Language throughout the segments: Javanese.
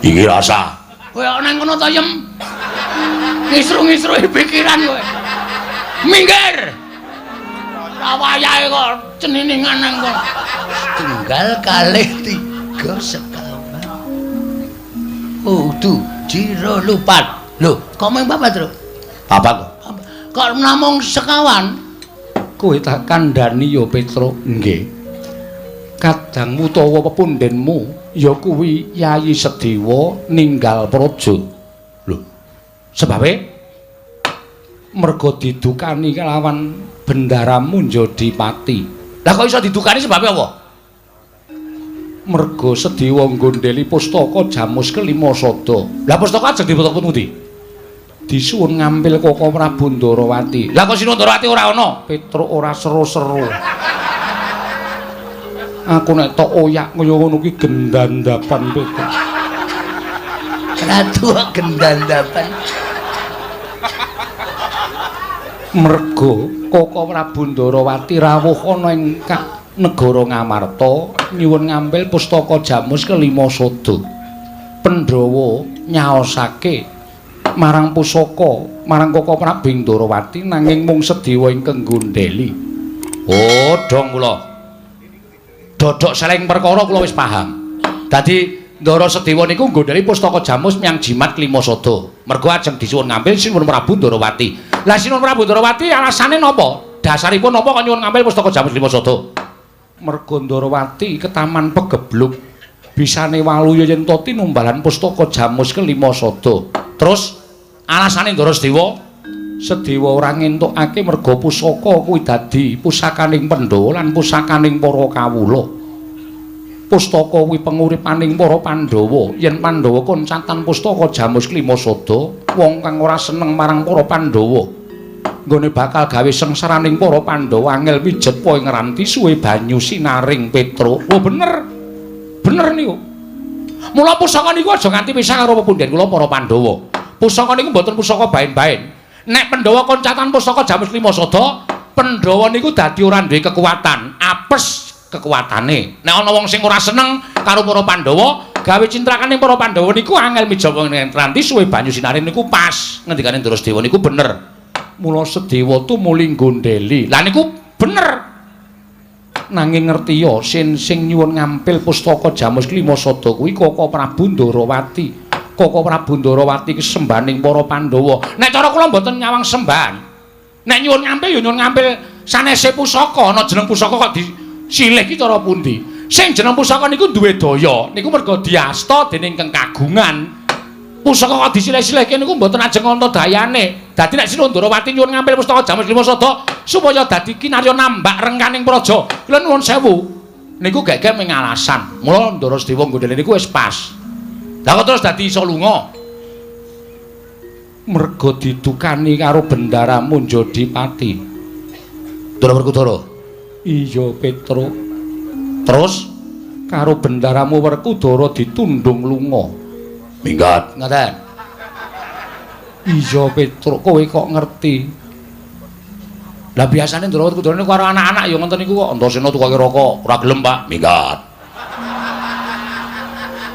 Iki rasa. Kowe kok nang kono to, Yem? Ngisru-ngisruhi pikiran kowe. Minggir. Ora wayahe kok ceniningan nang kono. Tunggal kalih tiga sekawan. Udu jiro lupat. Lho, kok mung papat, Tru? Papat kok. Kok namung sekawan? Kowe tak kandhani ya, Petruk. Nggih. Kadangmu utawa pepundhenmu ya kuwi Yayi Sedewa ninggal praja. Lho, sebabe merga didukani kelawan Bendara Munjadipati. Lah kok iso didukani sebabe apa? Merga Sedewa nggondheli pustaka Jamus kelima sada. Lah pustaka ajeng diputuk pundi? Disuwun ngampil Koko Prabu Ndarawati. Lah kok Sinuwun Ndarawati ora ana? Petruk ora seru-seru. Aku nek tok oyak kaya ngono ki gendandapan Petruk. Ratu gendandapan. Merga Koko Prabu Ndarawati rawuh ana ing negara Ngamarta nyuwun ngampil pustaka Jamus kelima sada. Pandhawa nyaosake marang pusaka marang Koko Prabu Ndarawati nanging mung Sedewa ingkang nggondheli. Oh, dong kula. Dodok seleng perkara kula wis paham. Dadi Ndara Sedewa niku nggondheli pustaka Jamus menyang jimat kelima sada. Mergo ajeng disuwun ngampil Sinuwun Prabu Ndarawati. Lah Sinuwun Prabu Ndarawati alasane napa? Dasaripun napa kok nyuwun ngampil pustaka Jamus kelima sada? Mergo Ndarawati ketaman pegebluk bisane waluya yen to tinumbalan pustaka Jamus kelima sada. Terus alasane Ndara Sedewa? Sedewa ora ngentukake merga pusaka kuwi dadi pusakaning Pandhawa lan pusakaning para kawula. Pustaka kuwi penguripaning para Pandhawa. Yen Pandhawa koncatan pustaka Jamus kelima sada, wong kang ora seneng marang para Pandhawa nggone bakal gawe sengsaraning para Pandhawa angel pijet po ing ranti suwe banyu sinaring Petruk. Oh bener. Bener niku. Mula pusaka niku aja nganti pisah karo pepundhen kula para Pandhawa. Pusaka niku mboten pusaka baen-baen. Nek Pandhawa koncatan pusaka Jamus lima sada, Pandhawa niku dadi ora duwe kekuatan, apes kekuatane. Nek ana wong sing ora seneng karo para Pandhawa, gawe cintrakaning para Pandhawa niku angel mijawa ing ranti suwe banyu sinaring niku pas. Ngendikane Ndara Sedewa niku bener. Mula Sedewa tumuli nggondheli. Lah niku bener. Nanging ngertiya sin sing nyuwun ngampil pustaka Jamus kelima sada kuwi Koko Prabu Ndarawati. Koko Prabu Ndarawati ki sembaning para Pandhawa. Nek cara kula mboten nyawang sembahan. Nek nyuwun ngampil ya nyuwun ngampil sanese pusaka. Ana jeneng pusaka kok disilih ki cara pundi? Sing jeneng pusaka niku duwe daya, niku merga diasta dening kang kagungan. Pusaka kok disilih-silihke niku mboten ajeng ana dayane. Dadi nek Sinuwun Ndarawati nyuwun ngampil pustaka Jamus lima sada supaya dadi kinarya nambak rengkaning praja. Kula nuwun sewu. Niku gek-gek mung alasan. Mula Ndara Sedewa nggondheli niku wis pas. Lah kok terus dadi iso lunga? Merga didukani karo Bendara Munjadipati. Ndara Werkudara. Iya, Petruk. Terus karo Bendaramu Werkudara ditundung lunga. Minggat. Ngaten. Iya, Petruk, kowe kok ngerti? Lah biasane Ndara Werkudara niku karo anak-anak ya ngoten niku kok. Antasena tukoke rokok, ora gelem, Pak. Minggat.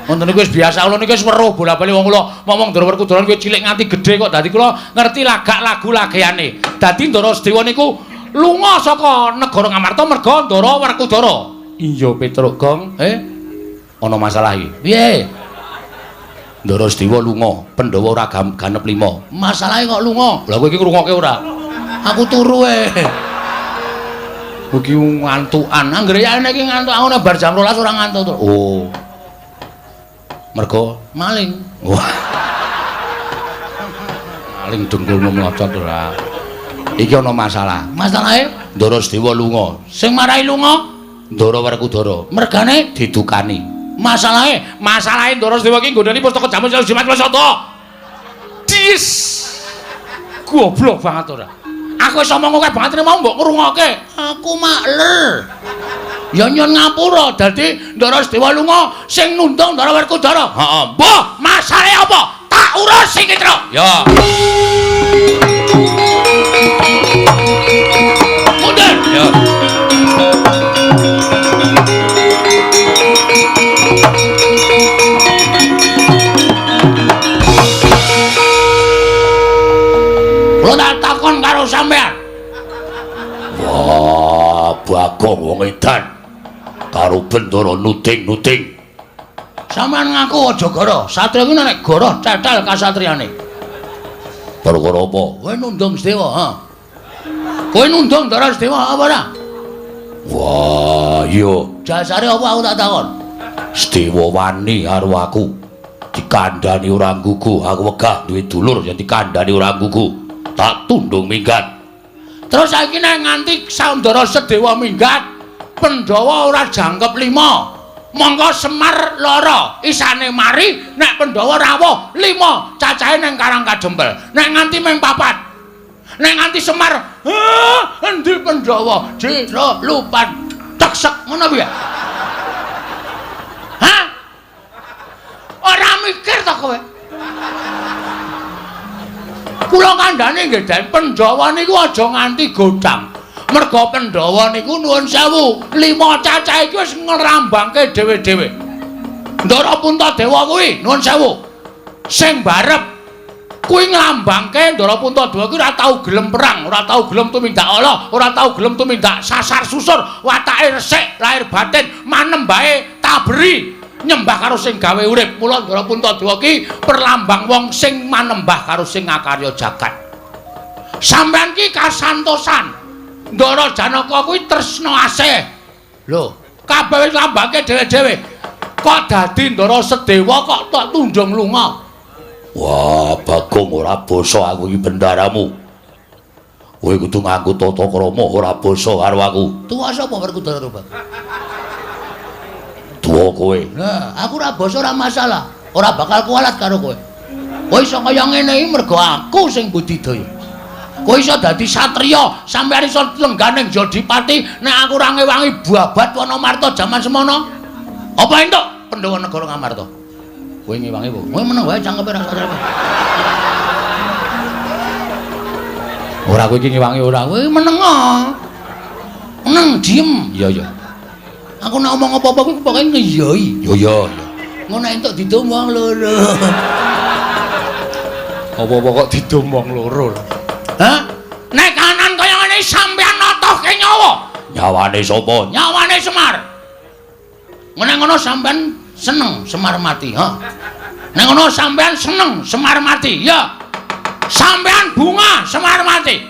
Ngoten niku wis biasa, kula niku wis weruh bola-bali wong kula ngomong Ndara Werkudara niku cilik nganti gedhe kok dadi kula ngerti lagak lagu lageane. Dadi Ndara Sedewa niku lunga saka negara Ngamarta merga Ndara Werkudara. Iya, Petruk Gong. Ana masalah iki. Piye? Ndara Sedewa lunga, Pandhawa ora ganep lima. Masalahe kok lunga? Lah kowe iki ngrungokke ora? Aku turu e. Kowe iki ngantukan. Anggere yane iki ngantuk, aku nek bar jam 12 ora ngantuk. Oh. Mergo maling. Wah. Maling dengkulmu mlocot ora. Iki ana masalah. Masalahe Ndara Sedewa lunga. Sing marai lunga Ndara Werkudara. Mergane didukani. Masalahe, masalahe Ndara Sedewa iki nggondheli pustaka Jamus Jimat Sada. Dis. Goblok banget ora. Aku wis omong akeh banget mau mbok ngrungokke. Aku makler. Ya nyun ngapura dadi Ndara Sedewa lunga sing nundung Ndara Werkudara. Heeh. Mbah, masalahe apa? Tak urus iki, Truk. Ya. Mundur. Ya. Karo Bendara nuding-nuding. Sampeyan ngaku aja goro. Satriya kuwi nek goro cetel kasatriyane. Perkara apa? Kowe nundung Sedewa, ha? Kowe nundung Ndara Sedewa apa ora? Wah, iya. Jasare apa aku tak takon? Sedewa wani karo aku. Dikandhani ora nggugu, aku wegah duwe dulur yen dikandhani ora nggugu. Tak tundung minggat. Terus saiki nek nganti Ndara Sedewa minggat, Pandhawa ora jangkep 5. Mongko Semar lara, isane mari nek Pandhawa rawuh 5, cacahe ning Karang Kadempel. Nek nganti ming 4. Nek nganti Semar, endi Pandhawa? Jero lupan teksek ngono piye? Hah? Ora mikir ta kowe? Kula kandhane nggih Den, Pandhawa niku aja nganti godhang. Merga Pandhawa niku nuwun sewu, 5 cacah iki wis ngrambangke dhewe-dhewe. Ndara Puntadewa kuwi nuwun sewu. Sing barep kuwi nglambangke Ndara Puntadewa kuwi ora tau gelem perang, ora tau gelem tumindak ala, ora tau gelem tumindak sasar susur, watake resik, lahir batin, manembahe taberi, nyembah karo sing gawe urip. Mula Ndara Puntadewa ki perlambang wong sing manembah karo sing ngakarya jagat. Sampeyan ki kasantosan. Ndara Janaka kuwi tresna asih. Lho, kabeh wis lambangke dhewe-dhewe. Kok dadi Ndara Sedewa kok tok tunjung lunga? Wah, Bagong ora basa aku iki bendaramu. Kowe kudu nganggo tata krama ora basa karo aku. Tuwa sapa Werkudara to, Bang? Tuwa kowe. Nah, aku ora basa ora masalah. Ora bakal kualat karo kowe. Kowe iso kaya ngene iki mergo aku sing budidaya. Kowe iso dadi satriya, sampeyan iso lengganing Jodipati nek aku ora ngewangi babat Wanamarta jaman semono. Apa entuk Pandhawa negara Ngamarta? Kowe ngewangi apa? Kowe meneng wae cangkeme ra sadar. Ora kowe iki ngewangi ora. Kowe meneng. Meneng diem. Iya iya. Aku nek omong apa-apa kuwi pokoke ngeyoi. Iya iya. Ngono entuk didum wong loro. Apa-apa kok didum wong loro. Hah? Nek kanan kaya ngene sampeyan notohke nyawa. Nyawane sapa? Nyawane Semar. Nek ngono sampeyan seneng Semar mati, ha? Nek ngono sampeyan seneng Semar mati, ya. Sampeyan bunga Semar mati.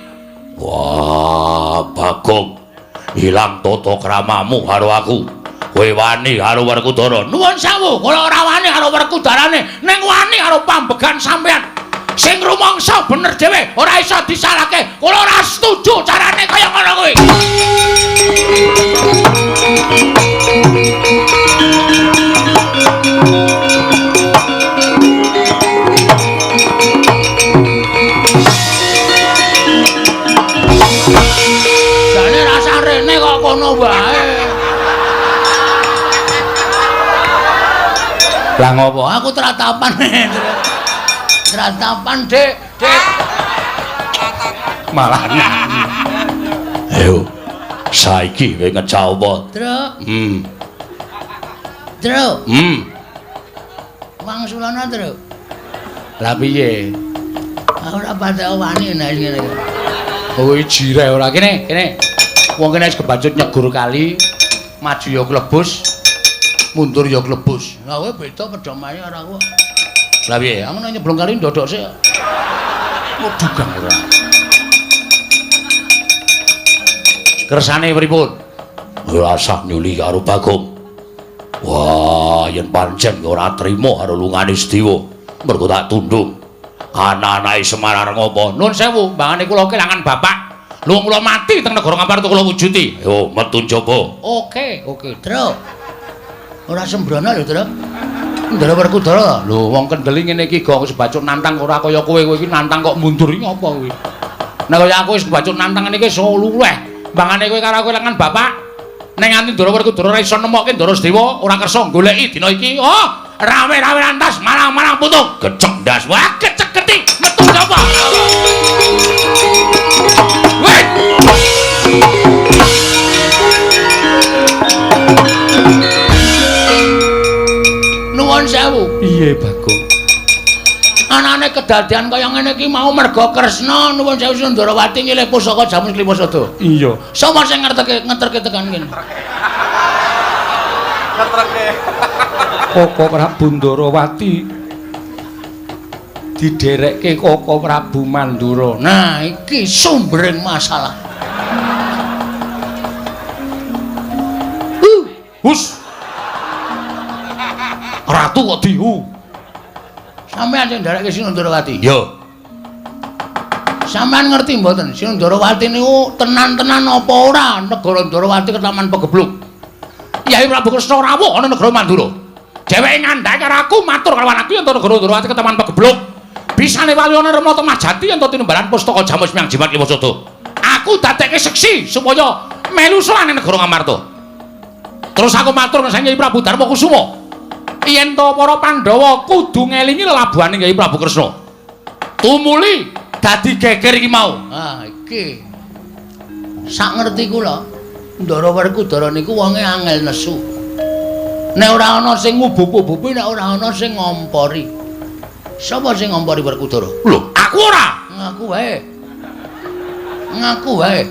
Wah, Bagong. Ilang tata kramamu karo aku. Kowe wani karo Werkudara. Nuwun sewu, kula ora wani karo Werkudarane, ning wani karo pambegan sampeyan. Sing rumangsa bener dhewe, ora iso disalahke. Kula ora setuju carane kaya ngono kuwi. Jane rasa rene kok kono wae. Lah ngopo? Aku tratapan. Tratapan, Dik, Dik. Malah nyanyi. Ayo. Saiki kowe ngecau apa? Truk. Truk. Wangsulana, Truk. Lah piye? Aku ora patek wani nek ngene iki. Kowe jireh ora kene, kene. Wong kene wis kebacut nyegur kali, maju ya klebus, mundur ya klebus. Lah kowe beda pedomane karo aku. Lah piye? Aku nek nyeblung kali ndodok sik. Waduh ora. Kersane pripun? Ora usah nyuli karo Bagong. Wah, yen pancen ora trima karo lungane Sedewa, mergo tak tundung. Anak-anake Semar arep ngopo? Nuwun sewu, mbangane kula kelangan bapak. Lho kula mati teng negara Ngamarta kula wujudi. Ayo metu njaba. Oke, oke. Truk. Ora sembrono lho, Truk. Ndara Werkudara. Lho wong kendeli ngene iki gong wis bacut nantang ora kaya kowe, kowe iki nantang kok mundur iki apa kowe? Nek kaya aku wis bacut nantang ngene iki iso luweh. Mbangane kowe karo aku kelangan bapak. Nek nganti Ndara Werkudara ora iso nemokke Ndara Sedewa, ora kersa goleki dina iki. Oh, rawe-rawe lantas marang-marang putung. Gecek ndas. Wah, gecek geti metu sapa? Weh. Nuwun sewu. Piye, Bagong? Anane kedadian kaya ngene iki mau merga Kresna nuwun sewu Sundarawati nyilih pusaka Jamus Klimasada. Iya. Sapa sing ngerteke ngeterke tekan kene? Koko Prabu Ndarawati didherekke Koko Prabu Mandura. Nah, iki sumbering masalah. Hus. Ratu kok dihu. Sampeyan sing nderekke Sinundarawati? Ya. Sampeyan ngerti mboten Sinundarawati niku tenan-tenan apa ora negara Ndarawati ketaman pegebluk. Yai Prabu Kresna rawuh ana negara Mandura. Dheweke ngandhake karo aku matur karo aku yen negara Ndarawati ketaman pegebluk. Bisane wali ana Rama Temajati yen tinimbalan pustaka Jamus Miang Jimat Liwasada. Aku dadekke seksi supaya melu sowan negara Ngamarta. Terus aku matur nang Kyai Prabu Darma Kusuma. Yen to para Pandhawa kudu ngelingi lelabuhane Kyai Prabu Kresna. Tumuli dadi geger iki mau. Ah, iki. Sak ngerti kula, Ndara Werkudara niku wonge angel nesu. Nek ora ana sing ngubub-ububi, nek ora ana sing ngompori. Sapa sing ngompori Werkudara? Lho, aku ora. Ngaku wae. Ngaku wae.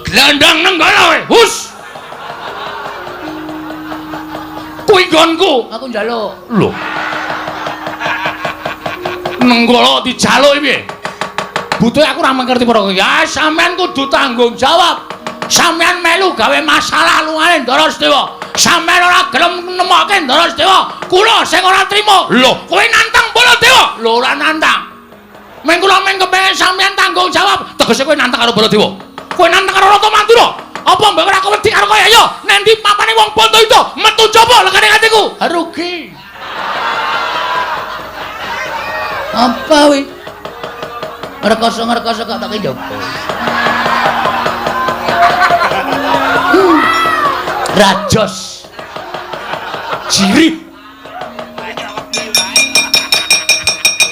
Glandang nenggala wae. Hus. Kuwi nggonku. Aku njaluk. Lho. Nenggala dijaluk piye? Butuhe aku ora ngerti perkara. Ya sampean kudu tanggung jawab. Sampean melu gawe masalah lungane Ndara Sedewa. Sampean ora gelem nemokke Ndara Sedewa. Kula sing ora trima. Lho, kowe nantang Baladewa? Lho, ora nantang. Meng kula meng kepengin sampean tanggung jawab. Tegese kowe nantang karo Baladewa. Kowe nantang karo Ratu Mandura. Apa mbok ora wedi karo kowe? Ayo, nendi papane wong Bantayuda metu coba lekane atiku. Rugi. Apa wi? Ngrekoso-ngrekoso kok tak njaba. Rajos. Jirih.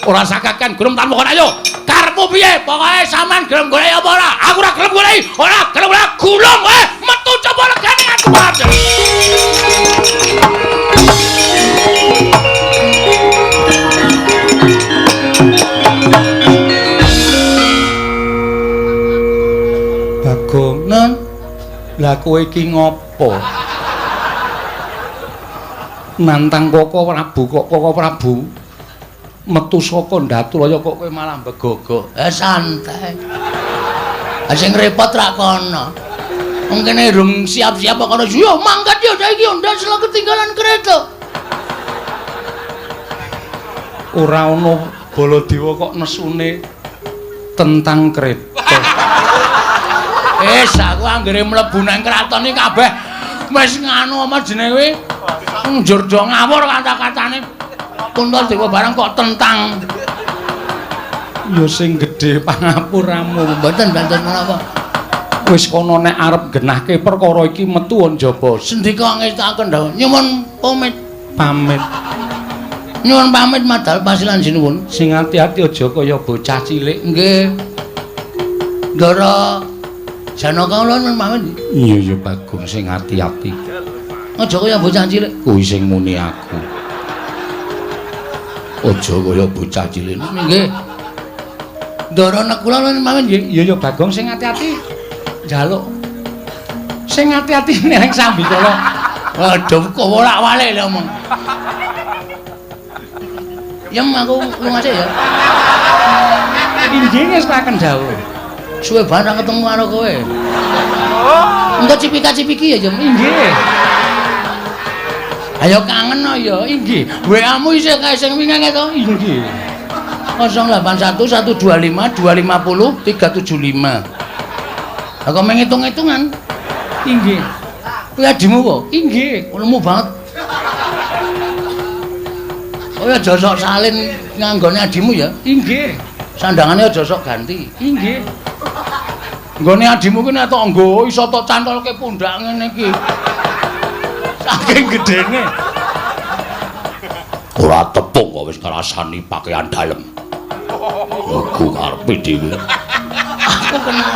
Ora sakakan gelem tanpa kon ayo. Karepmu piye? Pokoke sampean gelem golek apa ora? Aku ora gelem golek. Ora gelem ora gulung kowe. Metu coba legane aku. Bagong, Nun, lah kowe iki ngopo? Nantang Koko Prabu kok Koko Prabu metu saka Ndatulaya kok kowe malah begogok. Santai. Sing repot rak kono. Wong kene rung siap-siap kok kono. Yo mangkat yo saiki yo ndak selo ketinggalan kereta. Ora ono Baladewa kok nesune tentang kereta. Wis aku anggere mlebu nang kraton iki kabeh wis nganu apa jenenge kuwi? Njur do ngawur kata-katane. Puntadewa barang kok tentang. Ya sing gedhe pangapuramu. Mboten mboten menapa. Wis kono nek arep genahke perkara iki metu njaba. Sendika ngestakaken dawuh. Nyuwun pamit. Pamit. Nyuwun pamit madal pasilan sinuwun. Sing ati-ati aja kaya bocah cilik. Nggih. Ndara Janaka kula nyuwun pamit. Iya ya Bagong sing ati-ati. Aja kaya bocah cilik. Kuwi sing muni aku. Aja kaya bocah cilik. Nggih. Ndara nek kula nyuwun pamit nggih. Iya ya Bagong sing ati-ati. Njaluk. Sing ati-ati ning sambikala. Waduh kok wolak-walik lho omong. Yem aku lunga sik ya. Inggih ngestaken dawuh. Suwe banget ra ketemu karo kowe. Engko cipika-cipiki ya, Jem. Inggih. Ayo kangen no ya. Inggih. WA-mu isih kae sing wingi to? Inggih. 081 125 250 375. Lah kok meng ngitung-ngitungan? Inggih. Kuwi adimu apa? Inggih. Lemu banget. Oh ya aja sok salin nganggone adimu ya. Inggih. Sandangane aja sok ganti. Inggih. Nggone adimu ki nek tok nggo iso tok cantolke pundak ngene iki. Saking gedene. Ora tepung kok wis ngrasani pakaian dalem. Iku karepe dhewe. Aku kenal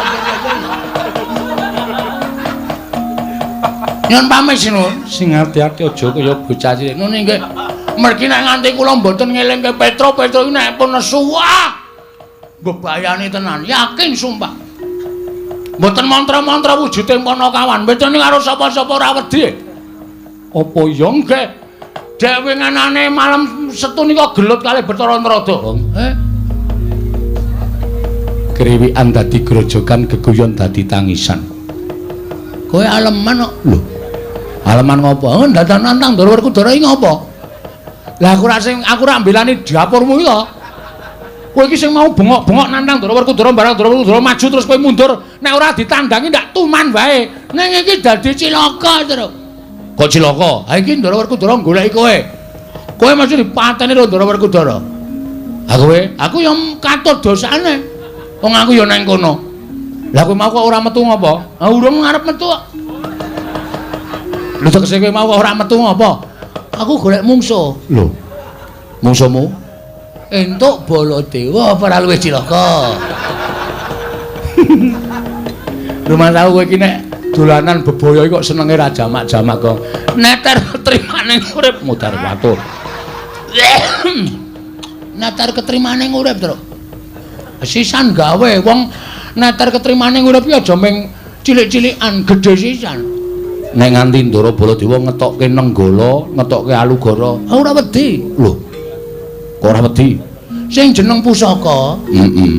Nyun pamit Sinun. Sing ati-ati aja kaya bocah cilik. Nun nggih. Mergi nek nganti kula mboten ngelingke Petro, Petro iki nek pun nesu wah. Mbebayani tenan, yakin sumpah. Mboten mantra-mantra wujude Panakawan, bedane karo sapa-sapa ora wedi. Apa ya nggih? Dek winginane malam Setu nika gelut kalih Bathara Narada. Kriwikan dadi grojogan, geguyon dadi tangisan. Kowe aleman kok. Lho. Aleman ngopo? Oh, dadan nantang Ndara Werkudara iki ngopo? Lah aku ora sing aku ora mbelani dapurmu iki to. Kowe iki sing mau bengok-bengok nantang Ndara Werkudara, barang Ndara Werkudara maju terus kowe mundur, nek ora ditandangi ndak tuman wae. Ning iki dadi cilaka, Truk. Kok cilaka? Ha iki Ndara Werkudara goleki kowe. Kowe mesti dipateni karo Ndara Werkudara. Ha kowe, aku ya katut dosane. Wong aku ya nang kono. Lah kowe mau kok ora metu ngopo? Ha urung arep metu kok. Lho tegese kowe mau kok ora metu ngopo? Aku golek mungsuh. Lho. Mungsuhmu? Entuk Baladewa apa ora luwih cilaka? Rumah tau kowe iki nek dolanan bebaya iki kok senenge ra jamak-jamak kok. Neter ketrimane urip mudhar watur. Neter ketrimane urip, Truk. Sisan gawe wong neter ketrimane urip iki aja ming cilik-cilikan, gedhe sisan. Nek nganti Ndara Baladewa ngetokke Nenggala, ngetokke Alugara, ora wedi. Lho. Kok ora wedi? Sing jeneng pusaka, heeh.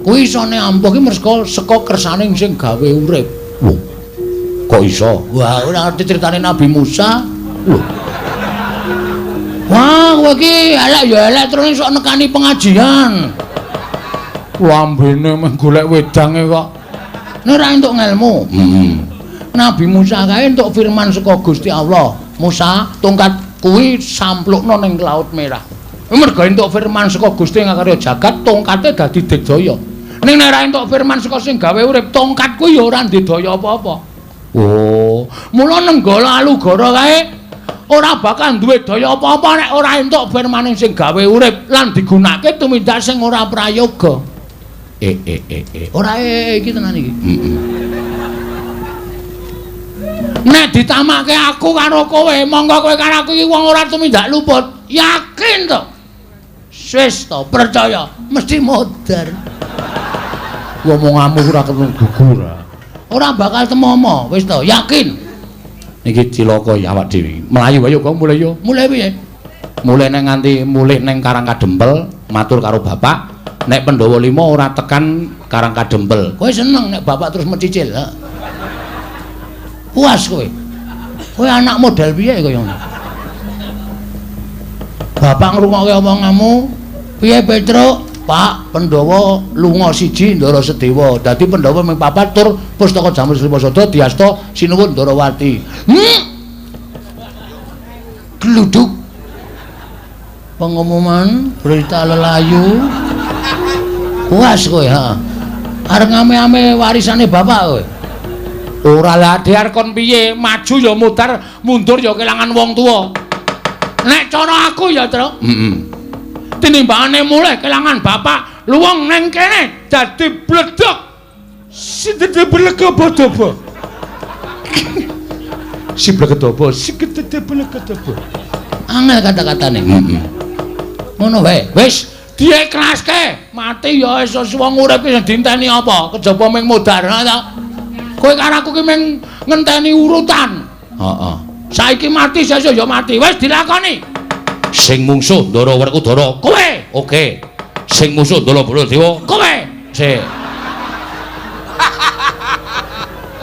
Kuwi isone ampuh ki merga saka kersane sing gawe urip. Lho. Kok iso? Wah, ora ngerti critane Nabi Musa. Lho. Wah, kowe iki elek ya elek terus sok nekani pengajian. Lambene meh golek wedange kok. Nek ora entuk ngelmu. Heeh. Nabi Musa kae entuk firman saka Gusti Allah. Musa, tongkat kuwi samplukno ning Laut Merah. Merga entuk firman saka Gusti ngakarya jagat, tongkate dadi digdaya. Ning nek ora entuk firman saka sing gawe urip, tongkat kuwi ya ora ndedaya apa-apa. Oh, mula Nenggala Alugara kae ora bakal duwe daya apa-apa nek ora entuk firmane sing gawe urip lan digunakake tumindak sing ora prayoga. Ora iki tenan iki. Heeh. Nek ditamake aku karo kowe, monggo kowe karo aku iki wong ora tumindak luput. Yakin to? Wis to, percaya, mesti modar. Omonganmu ora ketemu gugur. Ora bakal temomo, wis to, yakin. Iki cilaka ya awak dhewe. Mlayu ayo kok mulih yo. Mulih piye? Mulih nang nganti mulih nang Karang Kadempel, matur karo bapak, nek Pandhawa 5 ora tekan Karang Kadempel. Kowe seneng nek bapak terus mencicil, ha? Puas kowe. Kowe anak model piye kaya ngono? Bapak ngrungokke omonganmu, piye Petruk? Pak, Pandhawa lunga siji Ndara Sedewa. Dadi Pandhawa ming papat tur pustaka Jamur Srimasada diasta sinuwun Ndarawati. Gluduk. Pengumuman berita lelayu. Puas kowe, ha. Arep ngame-ame warisane bapak kowe. Ora lah dhiar kon piye, maju ya mudhar, mundur ya kelangan wong tuwa. Nek cara aku ya, Truk. Heeh. Tinimbangane mulih kelangan bapak, luwung neng kene dadi bledhog. Si dadi blegebodobo. Si blegedobo, si dadi blegedobo. Angel kata-katane. Heeh. Ngono wae. Wis diiklaske, mati ya wis wong urip iki dinteni apa? Kejaba ming modar ta. Kowe karo aku ki ming ngenteni urutan. Heeh. Saiki mati sesuk ya mati. Wis dilakoni. Sing mungsuh Ndara Werkudara kowe. Oke. Sing musuh Ndara Baladewa kowe. Sik.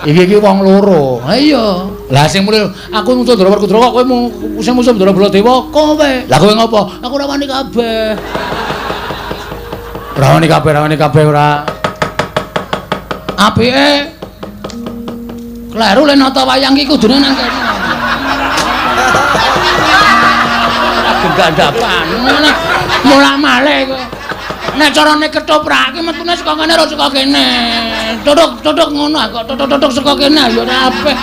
Iki iki wong loro. Ha iya. Lah sing mulih aku musuh Ndara Werkudara kok kowe sing musuh Ndara Baladewa kowe. Lah kowe ngopo? Aku ora wani kabeh. Ora wani kabeh, ora wani kabeh ora. Apike kleru le nata wayang iki kudune nang kene. Gandhapan. Mulak-malik kowe. Nek carane ketoprak iki metune saka kene ora saka kene. Tutuk-tutuk ngono kok tutuk-tutuk saka kene ya ora apik.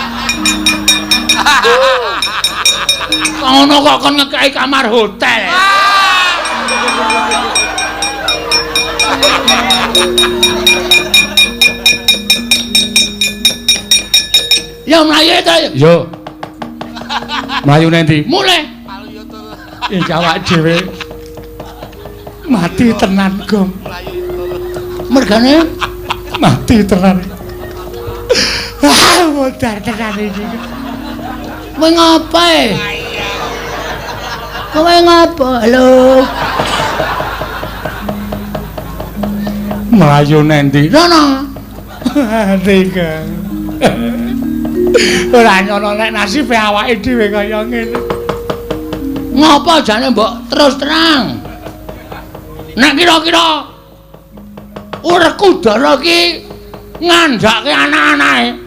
Kok ngono kok kon ngekeki kamar hotel. Ya mlayu ta. Yo. Mlayu nanti. Mulih. Iki awak dhewe mati tenan, Gong. Mergane mati tenan. Ah, modar tenan iki. Kowe ngapa? Kowe ngapa? Halo. Mlayu nendi? Rono. Tiga. Ora nyono nek nasibe awake dhewe kaya ngene. Ngapa jane mbok terus terang? Nek kira-kira Werkudara ki ngandhake anak-anake.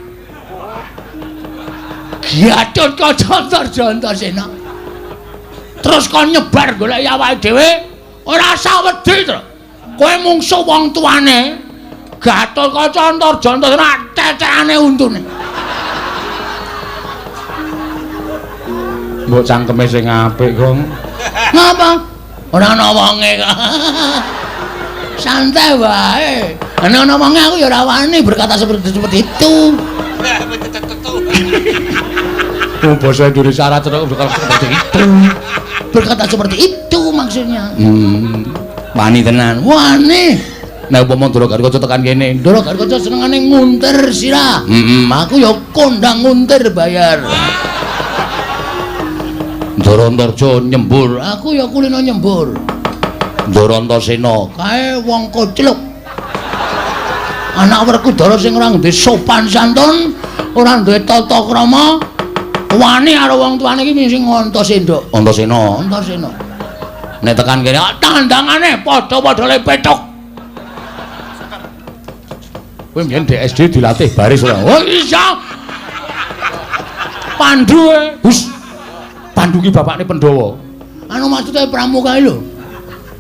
Gatotkaca Antarja Antasena. Terus kon nyebar goleki awake dhewe ora usah wedi to. Kowe mungsuh wong tuane. Gatotkaca Antarja Antasena tetekane untune. Mbok cangkeme sing apik, Gong. Ngapa? Ora ana wonge kok. Santai wae. Ana ana wonge aku ya ora wani berkata seperti itu. Oh, basa Indonesia ora terus berkata seperti itu. Berkata seperti itu maksudnya. Wani tenan. Wani. Nek upama Ndara Gatotkaca tekan kene, Ndara Gatotkaca senengane nguntir sirah. Aku ya kondang nguntir bayar. Ndara Antarja nyembur, aku ya kulino nyembur. Ndara Antasena, kae wong kocluk. Anak Werkudara sing ora duwe sopan santun, ora duwe tata krama, wani karo wong tuane iki sing Antasena. Antasena, Antasena. Nek tekan kene tandangane padha-padha le pethuk. Kowe mbiyen di SD dilatih baris ora? Oh iya. Pandu e. Hus. Pandu ki bapakne Pandhawa. Anu maksude pramuka lho.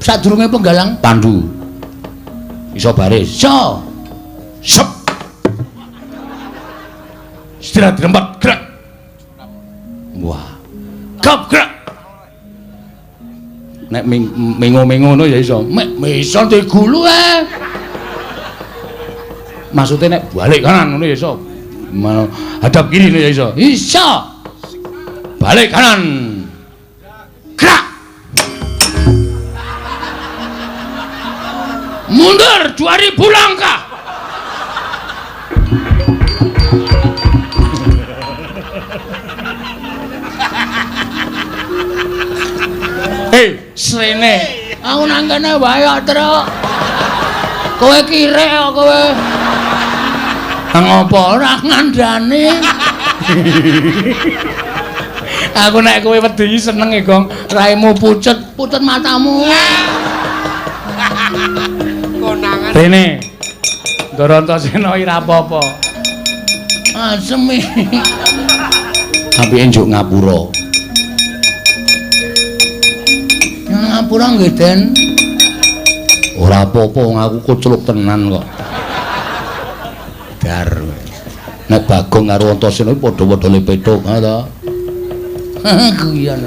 Sadurunge penggalang Pandu. Iso baris. Iso. Sep. Istirahat dirempat gerak. Wah. Gap gerak. Nek mengo-mengo ngono ya iso. Mek iso digulu e. Maksudnya nek balik kanan ngono ya iso. Hadap kiri ngono ya iso. Iso. Balik kanan. Gerak. Mundur 2000 langkah. Hei, srene. Aku nang kene wae kok, Truk. Kowe kirek kok kowe. Ngopo ora ngandani? Aku nek kowe wedi seneng e, Gong. Raimu pucet, pucet matamu. Konangan. Rene. Ndara Antasena ora apa-apa. Asem iki. Apike njuk ngapura. Ngapura nggih, Den. Ora apa-apa, aku kocluk tenan kok. Dar. Nek Bagong karo Antasena padha-padha le pethuk, ha to. Guyon.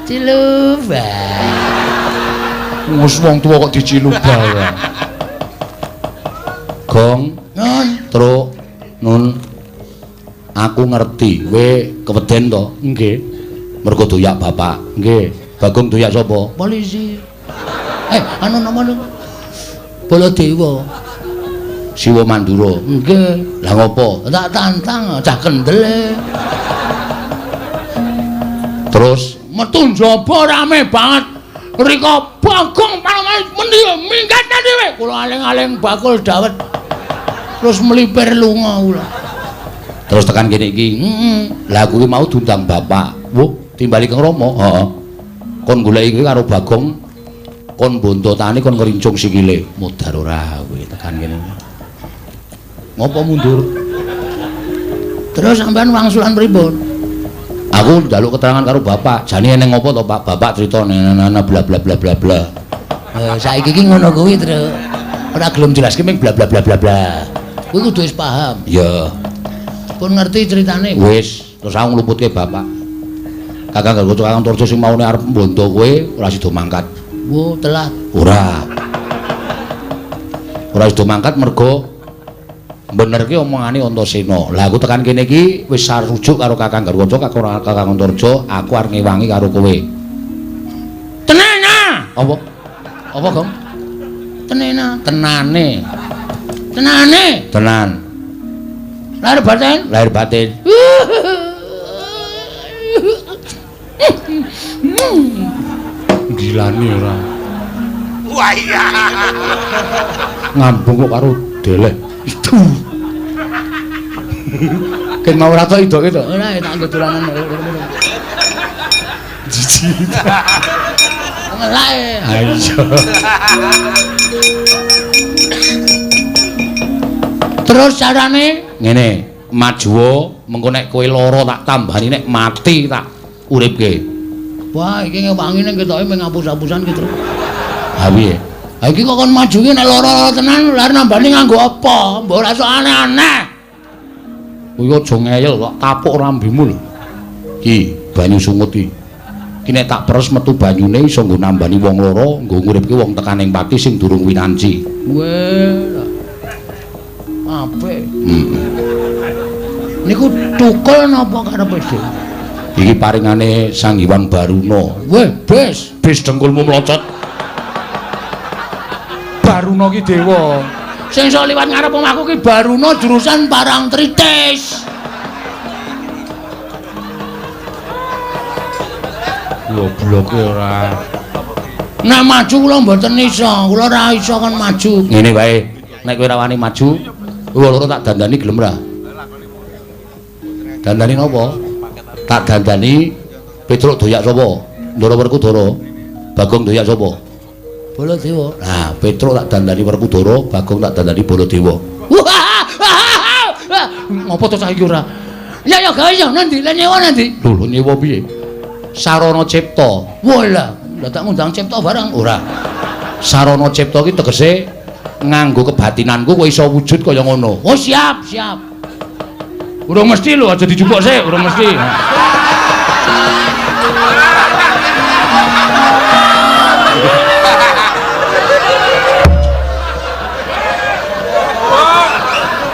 Ciluba. Wis wong tuwa kok diciluba ya. Gong, Nun, Truk, Nun. Aku ngerti, kowe keweden to? Nggih. Mergo doyak bapak. Nggih. Bagong doyak sapa? Polisi. Anu nama lu? Baladewa. Siwa Mandura. Nggih. Lah ngopo? Tak tantang cah kendel. Terus metu njaba rame banget. Rika Bagong panoman mendi minggat dhewe. Kula aling-aling bakul dawet. Terus melipir lunga kula. Terus tekan kene iki. Heeh. Lah kuwi mau diundang bapak. Wuh, timbali Kang Rama. Heeh. Kon goleki kuwi karo Bagong kon bontotane kon ngrincung sikile. Modar ora kowe tekan kene. Ngopo mundur? Terus sampean wangsulan pripun? Aku njaluk keterangan karo bapak. Jane eneng ngopo to, Pak? Bapak crita nana bla bla bla bla bla. Saiki iki ngono kuwi, Truk. Ora gelem jelaske ming bla bla bla bla bla. Kuwi kudu wis paham. Iya. Pun ngerti ceritane. Wis, terus aku ngluputke bapak. Kakang Gatotkaca Kakang Antarja sing maune arep mbondo kowe ora sida mangkat. Wo, telat. Ora. Ora sida mangkat mergo bener ki omongane Antasena. Lah aku tekan kene iki wis sarujuk karo Kakang Gatotkaca, Kakang Antarja, aku arep ngewangi karo kowe. Tenana. Apa? Apa, Gong? Tenena. Tenane. Tenane. Tenan. Lahir batin? Lahir batin. Gilani ora. Wah iya. Ngambung kok karo deleh. Itu. Ken mau ora tok idoke to. Ora tak nggo dolanan. Jijik. Ngelake. Ha iya. Terus carane ngene, majuwa mengko nek kowe lara tak tambani, nek mati tak uripke. Wah, iki ngewangi ning ketoke mung ngapus-apusan ki, Tru. Ha piye? Ha iki kok kon maju ki nek lara-lara tenan, lha nambani nganggo apa? Mbok ora sok aneh-aneh. Kuwi aja ngeyel kok tapuk rambimu lho. Ki banyu sungut iki. Ki nek tak peres metu banyune iso nggo nambani wong lara, nggo nguripke wong tekaning pati sing durung winanci. Weh. Apik. Heeh. Niku tukul napa karepe dhewe? Iki paringane Sang Hyang Baruna. Weh, bes, bes dengkulmu mlocot. Baruna ki dewa. Sing iso liwat ngarep omahku ki Baruna jurusan Parangtritis. Gobloke ora. Nek maju kula mboten iso, kula ora iso kon maju. Ngene wae, nek kowe ora wani maju, kowe loro tak dandani gelem ra? Dandani napa? Tak dandani Petruk doyak sapa? Ndara Werkudara. Bagong doyak sapa? Baladewa. Nah, Petruk tak dandani Werkudara, Bagong tak dandani Baladewa. Ngopo to cah iki ora? Ya ya gawe ya nanti, lah nyewa nanti. Lho, lho nyewa piye? Sarana Cipta. Walah, lah tak ngundang Cipta barang ora. Sarana Cipta ki tegese nganggo kebatinanku kowe iso wujud kaya ngono. Oh, siap, siap. Urung mesti lho, aja dijupuk sik, urung mesti.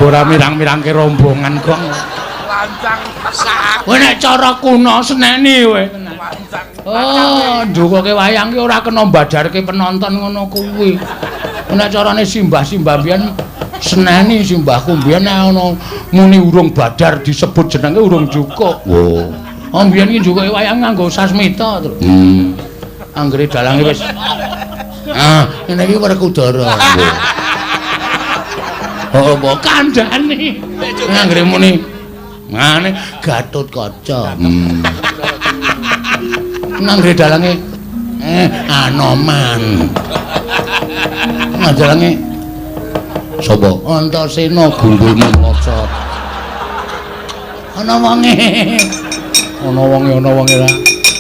Ora mirang-mirangke rombongan kok. Lancang sak. Kowe nek cara kuno seneni kowe. Lancang. Oh, ndukoke wayang ki ora kena mbadarke penonton ngono kuwi. Nek carane simbah-simbah mbiyen seneni simbahku mbiyen nek ana muni urung badar disebut jenenge urung jukuk. Oh. Oh mbiyen ki njukuke wayang nganggo sasmita, Tru. Anggere dalange wis. Ah, ngene iki Werkudara. Oh, mbok kandhane. Anggere muni ngene Gatotkaca. Anggere dalange Anoman. Dalange sapa? Antasena gundulmu mlocot. Ana wonge. Ana wonge, ana wonge ra.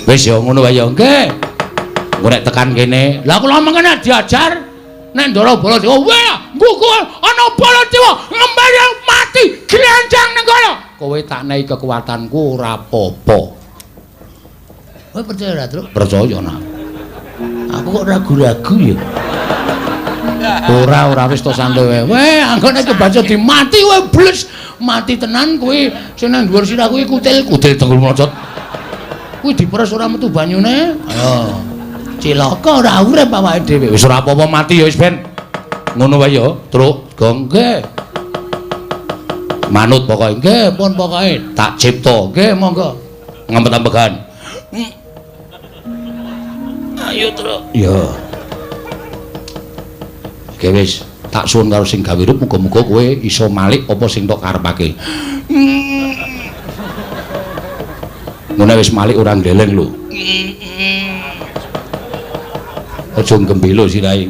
Wis ya ngono wae ya. Nggih. Engko nek tekan kene, lah kula mengene diajar nek Ndara Baladewa, weh, nggugu ana Baladewa ngembali mati glenjang ning kono. Kowe tak nehi kekuatanku ora apa-apa. Kowe percaya ora, Truk? Percaya nah. Aku kok ragu-ragu ya. Ora, ora wis to santai wae. Weh, anggone kebaca dimati kowe bles, mati tenan kowe sing nang dhuwur sirah kuwi kutil, kutil tenggul mlocot. Kuwi diperes ora metu banyune. Ayo. Cilaka ora urip awake dhewe. Wis ora apa-apa mati ya wis ben. Ngono wae ya, Truk, Gong. Nggih. Manut pokoke. Nggih, pun pokoke. Tak cipta. Nggih, monggo. Ngempet-ambegan. Ayo, Truk. Ya. Oke wis, tak suwun karo sing gawe rup muga-muga kowe iso malik apa sing tok karepake. Ngono wis malik ora ndeleng lho. Aja gembelo sirahe.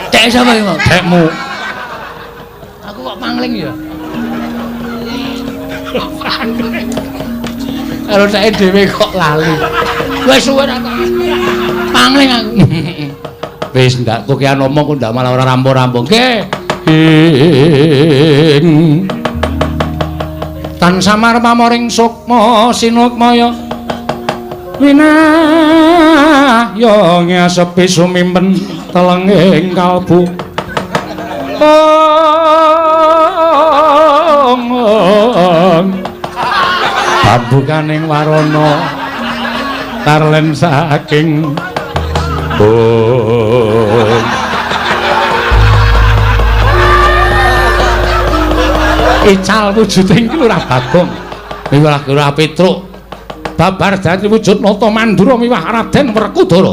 Tek sapa iki, Mas? Tekmu. Aku kok pangling ya. Karo teke dhewe kok lali. Wis suwe ra pangling aku. Wis ndak kokean omong kok ndak malah ora rampung-rampung. Nggih. Tan samar pamoring sukma sinukmaya winahya ngasepi sumimpen telenging kalbu. Pambukaning warana tarlen saking bom. Ical wujuding Lurah Bagong miwah Lurah Petruk babar dadi wujud Nata Mandura miwah Raden Werkudara.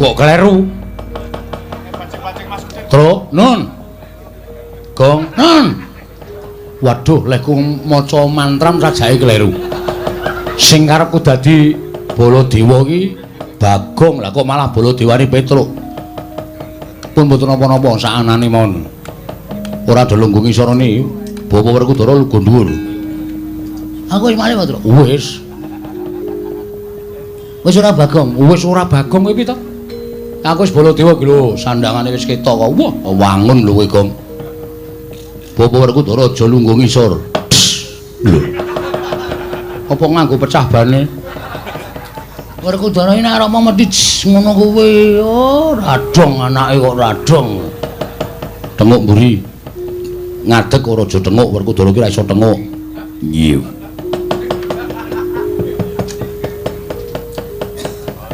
Kok kleru? Truk, nun. Gong, nun. Waduh, lehku maca mantram sajake kleru. Sing karepku dadi Baladewa iki Bagong, lah kok malah Baladewane Petruk. Pun mboten napa-napa saanane mawon. Ora do lungguh ngisorone Bapak Werkudara lungguh dhuwur. Aku wis malih, Truk. Wis. Wis ora Bagong. Wis ora Bagong kowe piye to? Aku wis Baladewa iki lho, sandangane wis ketok kok. Wah, wangun lho kowe, Gong. Bapak Werkudara aja lungguh ngisor. Lho. Apa nganggo pecah bane? Werkudara iki nek arep mesti ngono kuwi. Oh, radong anake kok radong. Tenguk mburi. Ngadeg ora aja tenguk, Werkudara ki ora iso tenguk. Iya.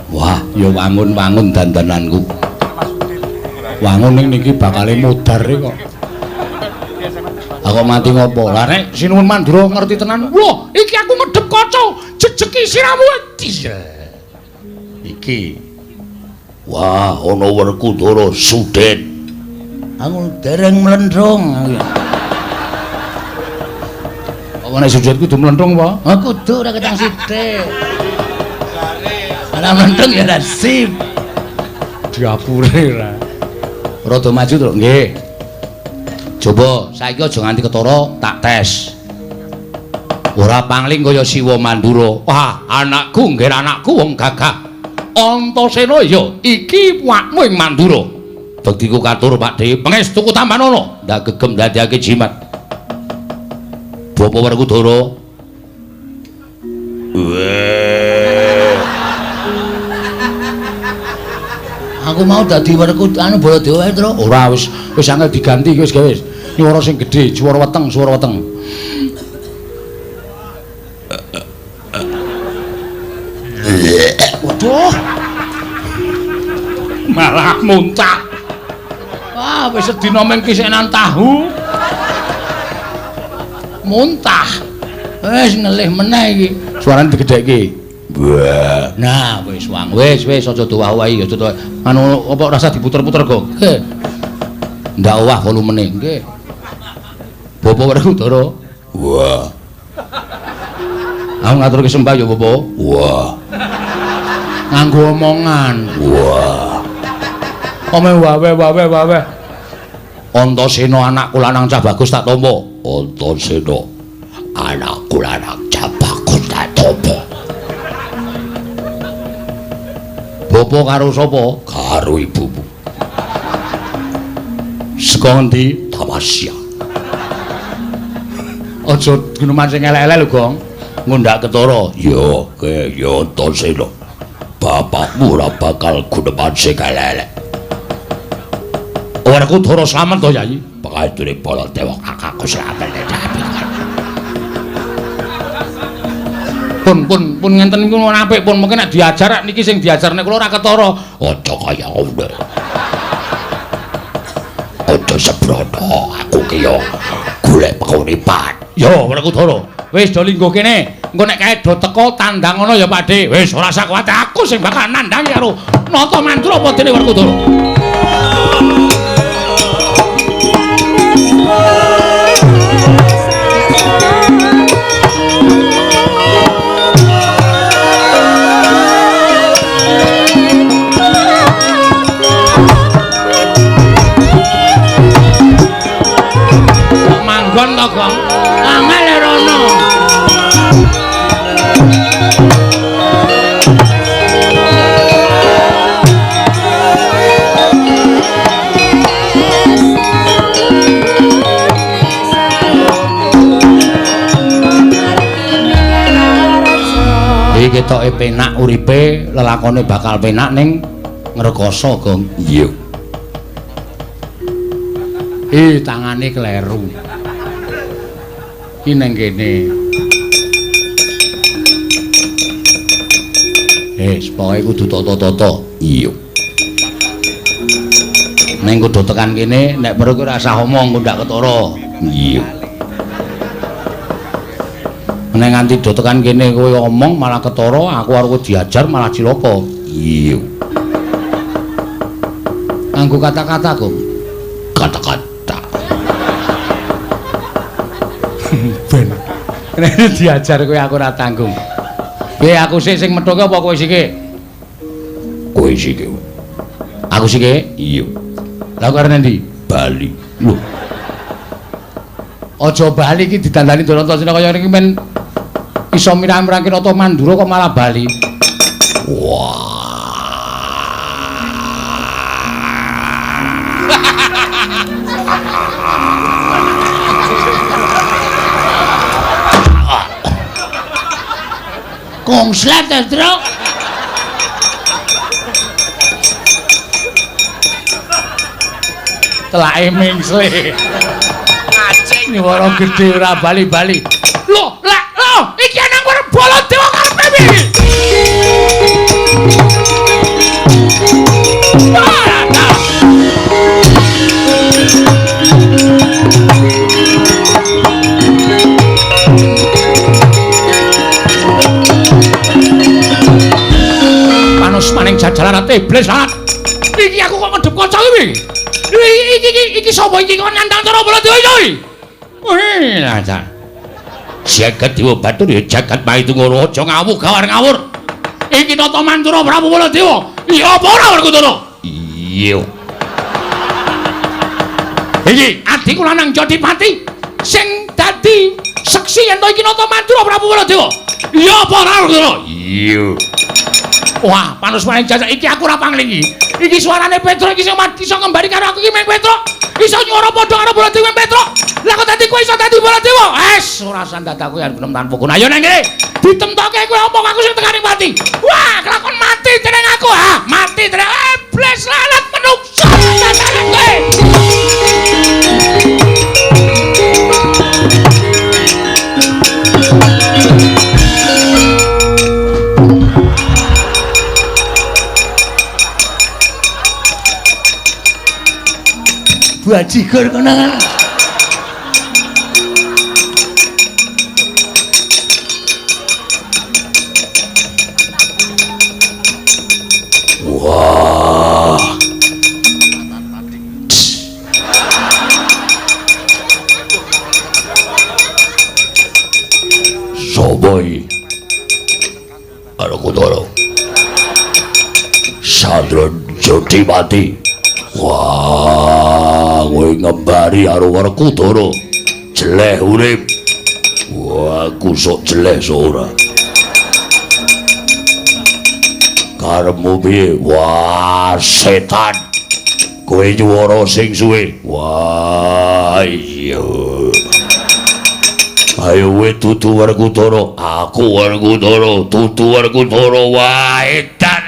Wah, ya wangun-wangun dandananku. Wangun ning niki bakale mudhar kok. Aku mati ngopo? Lah nek Sinuwun Mandura ngerti tenan. Wah, iki aku medhep kaca, jejeki siramu. Iki. Wah, ana Werkudara Sudet. Aku dereng mlendrung. Apa nek Sudet kudu mlendrung apa? Oh, kudu ora ketang sithik. Ora mlendrung ya ora sip. Diapure ora. Rada maju, Truk. Nggih. Coba saiki aja nganti ketara tak tes. Ora pangling kaya Siwa Mandura. Wah, anakku nggih anakku wong gagah. Antasena ya iki puakmu ing Mandura. Bektiku katur Pakdhe, pangestuku tampanana. Ndak gegem ndadekake jimat. Bapak Werkudara. Weh. Aku mau dadi Werkudara anu Baladewa ae, Truk. Ora wis wis angel diganti wis gawe wis. Nyuwara sing gedhe, swara weteng, swara weteng. Waduh. Malah muntah. Wah, wis sedina mung kisenan tahu. Muntah. Wis ngelih meneh iki. Suarane digedhekke. Wah. Nah, wis wang. Wis wis aja dowah-owahi aja doh. Anu apa rasa diputer-puter kok. Nggih. Ndak owah volumene. Nggih. Bapak Werkudara. Wah. Aku ngaturke sembah ya, Bapak. Wah. Nganggo omongan. Wah. Ome wawe wawe wawe. Antasena anakku lanang cah bagus tak tampa. Antasena anakku lanang cah bagus tak tampa. Bapak karo sapa? Karo ibumu. Saka ngendi? Tamasya. Aja guneman sing elek-elek lho, Gong. Ngundak ketara. Ya, ke ya Antasena. Bapakmu ora bakal guneman sing elek-elek. Werkudara slamet to, Yayi? Pangestune Baladewa kakakku slamet. Pun ngenten niku apik pun mungkin nek diajar niki sing diajar nek kula ora ketara. Aja kaya ngono. Aja sembrono, aku ki yo golek penguripan. Yo Werkudara, wis do lingguh kene. Engko nek kae do teko tandang ngono ya Pakde. Wis ora usah kuwatir, aku sing bakal nandhangi karo Nata Mandura apa dene Werkudara. Manggon to, Gong? Angel rono. Iki ketoke penak uripe, lelakone bakal penak ning ngrekoso, Gong. Iya. Tangane kleru. Iki nang kene. Pokoke kudu tata-tata. Iya. Ning kudu tekan kene, nek perlu ora usah omong, kok ndak ketara. Iya. Nek nganti do tekan kene kowe omong malah ketara, aku arep diajar malah cilaka. Iya. Nganggo kata-kata, Gong. Kata-kata. Ben. Nek diajar kowe aku ora tanggung. Piye aku sik sing methuke apa kowe sike? Kowe sike. Aku sike? Iya. Lah kok arep endi? Bali. Lho. Aja bali iki didandani Danantasena kaya ngene iki men iso mirang-mirangke Nata Mandura kok malah bali. Wah. Kongslet, Truk. Telake mingsle. Ngacing nyuwara gedhe ora bali-bali. Lho, lek lho, iki nang Baladewa karepe piye? Panus maning jajalan iblis salat. Iki aku kok ngedep kaca iki. Iki sapa iki kok nantang cara Baladewa iki? Wih, lah. Jagat Dewa Batur ya jagat Maitungara aja ngawuh gawar ngawur. Iki Nata Mandura Prabu Baladewa. Iya apa ora Werkudara? Iya. Iki adhiku lanang Jodipati sing dadi seksi yen to iki Nata Mandura Prabu Baladewa. Iya apa ora Werkudara? Iya. Wah, panus maning jajak iki aku ora panglingi. Iki suarane Petro iki sing iso ngembari karo aku iki meng Petro. Iso nyuwara padha karo Baladewa meng Petro. Lah kok dadi kowe iso dadi Baladewa? Es, ora sandat aku yen genem tanpa guna. Ayo nang kene. Ditemtoke kowe omong aku sing tekani mati. Wah, kelakon mati jeneng aku. Ha, mati jeneng iblis lalat menungso. Dandanan kowe. Bajigur konangan. Wah. Sopo iki? Werkudara. Sandra Jodipati. Wah, kowe ngembari karo Werkudara. Jeleh urip. Wah, aku sok jeleh sok ora. Karepmu piye? Wah, setan. Kowe nyuwara sing suwe. Wah, iya. Ayo kowe dudu Werkudara. Aku Werkudara, dudu Werkudara. Wah, edan.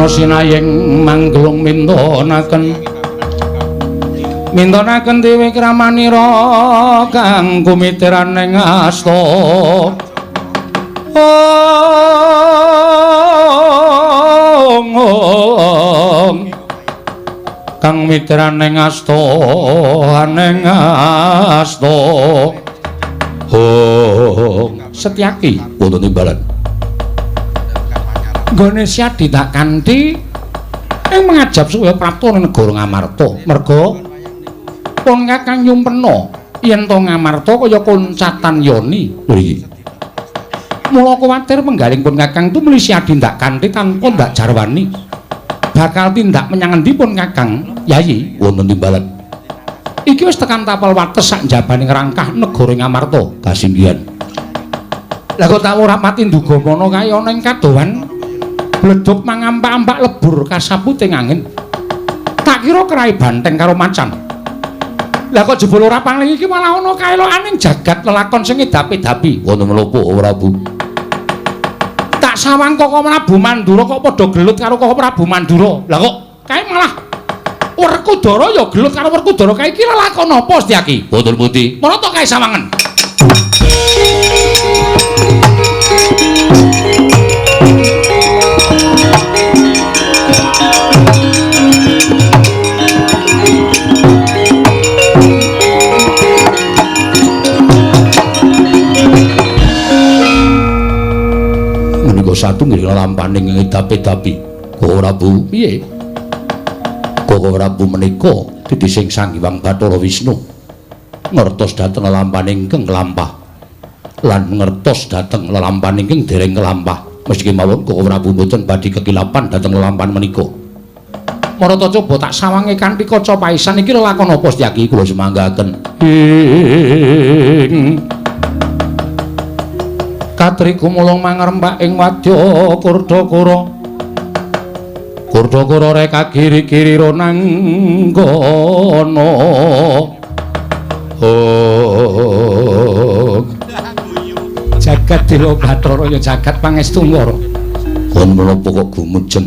sinayeng manggelung mintonaken mintonaken dewi kramanira kang kumitiran ing asta. Ong kang mitran ing asta ning asta. Ong Setyaki wonten timbalan. Nggone Syadi tak kanthi ing mangajab supaya prapta ning negara Ngamarta. Merga pun Kakang nyumpena yen to Ngamarta kaya koncatan yoni. Mriki. Mula kuwatir penggaling pun Kakang tumuli Syadi ndak kanthi tanpa ndak jarwani. Bakal tindak menyang endi pun Kakang, Yayi? Wonten timbalan. Iki wis tekan tapel wates sak njabaning rangkah negara Ngamarta. Kasinggihan. Lah kok tak ora pati nduga mono kae ana ing kadohan bledug mangampak-ampak lebur kasaputing angin. Tak kira kerai banteng karo macan. Lah kok jebul ora paling iki malah ana kaelokaning jagat lelakon sing ngedapi-dapi. Wonten menapa Prabu? Tak sawang Koko Prabu Mandura kok padha gelut karo Koko Prabu Mandura. Lah kok kae malah Werkudara ya gelut karo Werkudara kae iki lelakon apa Setyaki? Wonten pundi? Marata kae sawangen. Menika satunggiling lelampaning ngedapi-dapi. Koko Prabu, piye? Koko Prabu menika titising Sang Hyang Bathara Wisnu ngertos dhateng lelampaning ingkang kelampah lan ngertos dhateng lelampahan ingkang dereng kelampah. Meski mawon Koko Prabu mboten badhe kekilapan dhateng lelampahan menika. Marata coba tak sawange kanthi kaca paisan iki lelakon apa Setyaki? Kula semanggaken. Ing Katri gumulung mangrempak ing wadya Kurdakara. Kurdakara reka kiri-kiri ronanggana. Oh. Jagat Dewa Bathara ya jagat pangestungkara. Kon menapa kok gumujeng?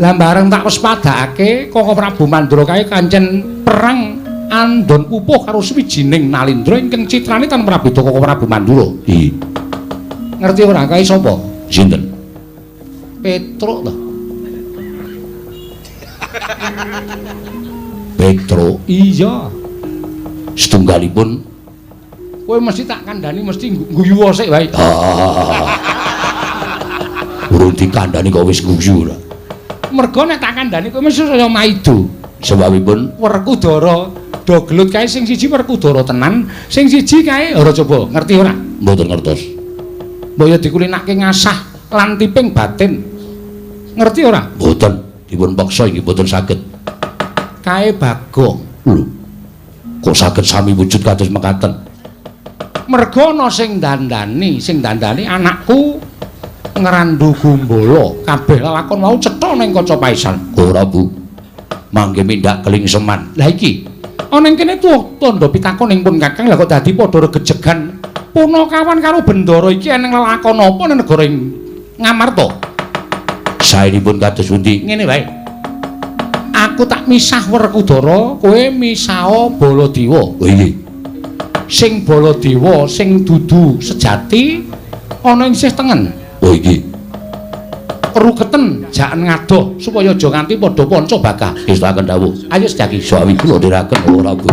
Lah bareng tak wespadakake Koko Prabu Mandura kae kancen perang andon pupuh karo suwijining Nalindra ingkang citrane tan prabeda Koko Prabu Mandura. Iya. Ngerti ora kae sapa? Sinten? Petruk to. Petruk? Iya. Setunggalipun kowe mesti tak kandhani mesti guyu sik wae. Urung dikandhani kok wis guyu ora. Mergo nek tak kandhani kowe mesti saya maido. Sebabipun Werkudara do gelut kae sing siji Werkudara tenan, sing siji kae ora coba ngerti ora? Mboten ngertos. Mbok ya dikulinake ngasah lan tiping batin. Ngerti ora? Mboten, dipun peksa inggih mboten saged. Kae Bagong. Lho. Kok saged sami wujud kados mekaten? Mergo ana sing dandani anakku Ngrandu Gumbala. Kabeh lelakon mau cetha ning kaca paisan. Ora, Bu. Mangke mindak kelingseman. Lah iki ana ing kene tuwa tandha pitakon ing pun Kakang lah kok dadi padha regejegan Punakawan karo Bendara iki eneng lelakon apa ning negara Ngamarta? Saenipun kados pundi? Ngene wae. Aku tak misah Werkudara, kowe misah Baladewa. Oh iya. Sing Baladewa sing dudu sejati ana ing sisih tengen. Oh iki. Ruketen jaken ngadoh supaya aja nganti padha panca bakah. Ngestakaken dawuh. Ayo Setyaki. Sawi kula dherekaken ora, Bu.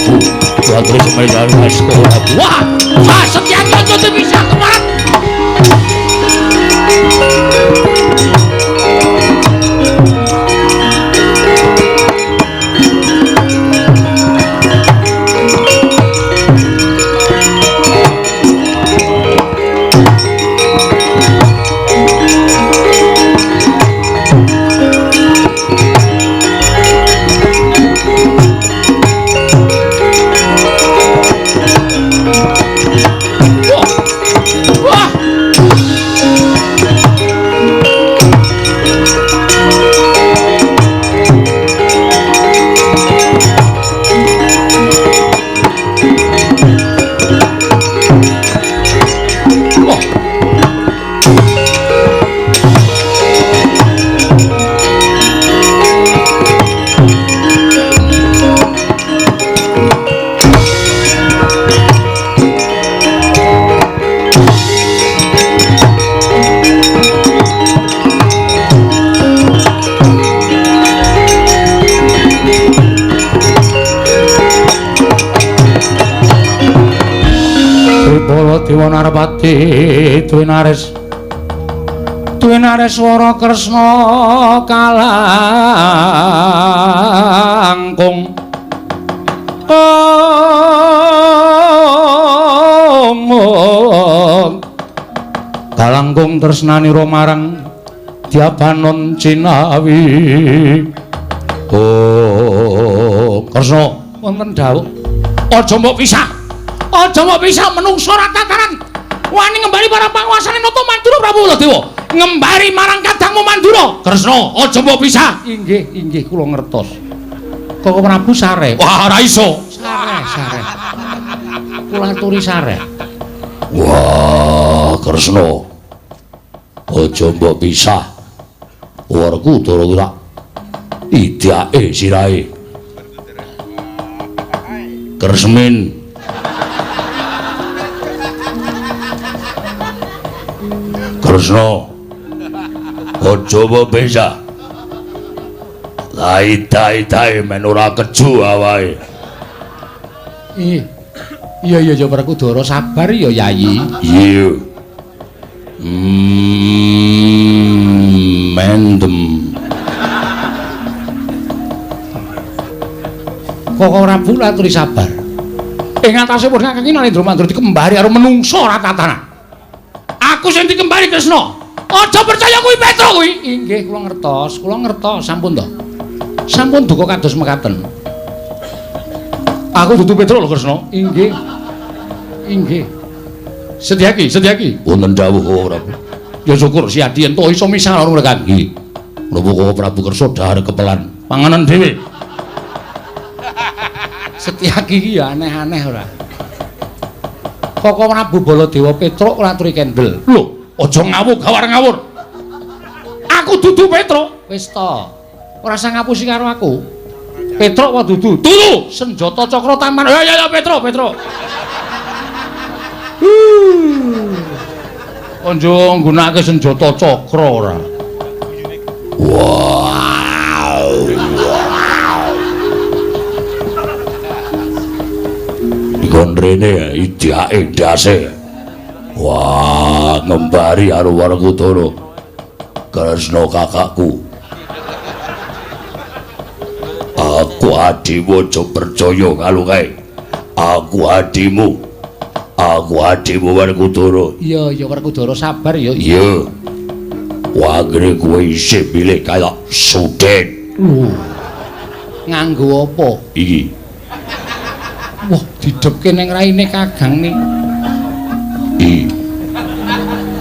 Prabu. Aturi semejar Prabu. Wah, wah Setyaki aja dipisah kemarin. Dewa Narpati Twinares Twinares swara Kresna kalangkung om kalangkung tresnanira marang Dyabanon Cinawi. Oh Kresna wonten dawuh aja mbok pisah. Aja mbok pisah menungso ora tataran. Wani ngembari para panguasane Nata Mandura Prabu Baladewa. Ngembari marang kadangmu Mandura. Kresna, aja mbok pisah. Inggih, inggih kula ngertos. Koko Prabu sare. Wah, ora iso. Sare, sare. Kula aturi sare. Wah, Kresna. Aja mbok pisah. Werkudara kuwi tak idake sirahe. Kresmin. Kresna aja mbok pisah. Lai-tai-tai men ora keju awake. Iya. Iya iya ya Werkudara sabar ya Yayi. Iya. Mendem. Koko Prabu aturi sabar. Ing atase pun kakang Narendra Mandura dikembari karo menungso ora tatanan. Aku sing dikembari Kresna. Aja percaya kuwi Petro kuwi. Inggih kula ngertos, kula ngertos sampun to. Sampun duka kados mekaten. Aku dudu Petro lho Kresna. Inggih. Inggih. Setyaki, Setyaki. Wonten dawuh Koko Prabu. Ya syukur si Adi entuk iso misah karo mereka. Nggih. Menapa Koko Prabu kersa dhahar kepelan panganan dhewe. Setyaki iki ya aneh-aneh ora. Koko Prabu Baladewa Petruk ora aturi kendel. Lho, aja ngawur gawar ngawur. Aku dudu Petruk. Wis to. Ora usah ngapusi karo aku. Petruk apa dudu? Dudu. Senjata cakra taman. Ya ya ya Petruk, Petruk. Aja nggunakake senjata cakra ora. Wow. Dikon rene idake ndase. Wah, ngembari karo Werkudara. Kresna kakakku. Aku adimu aja percaya karo kae. Aku adimu. Aku adimu Werkudara. Iya, iya Werkudara sabar ya. Iya. Wagre kowe isih milih kaya sudet. Lho. Nganggo apa? Iki. Wah, didhepke ning raine Kakang ning. Iki.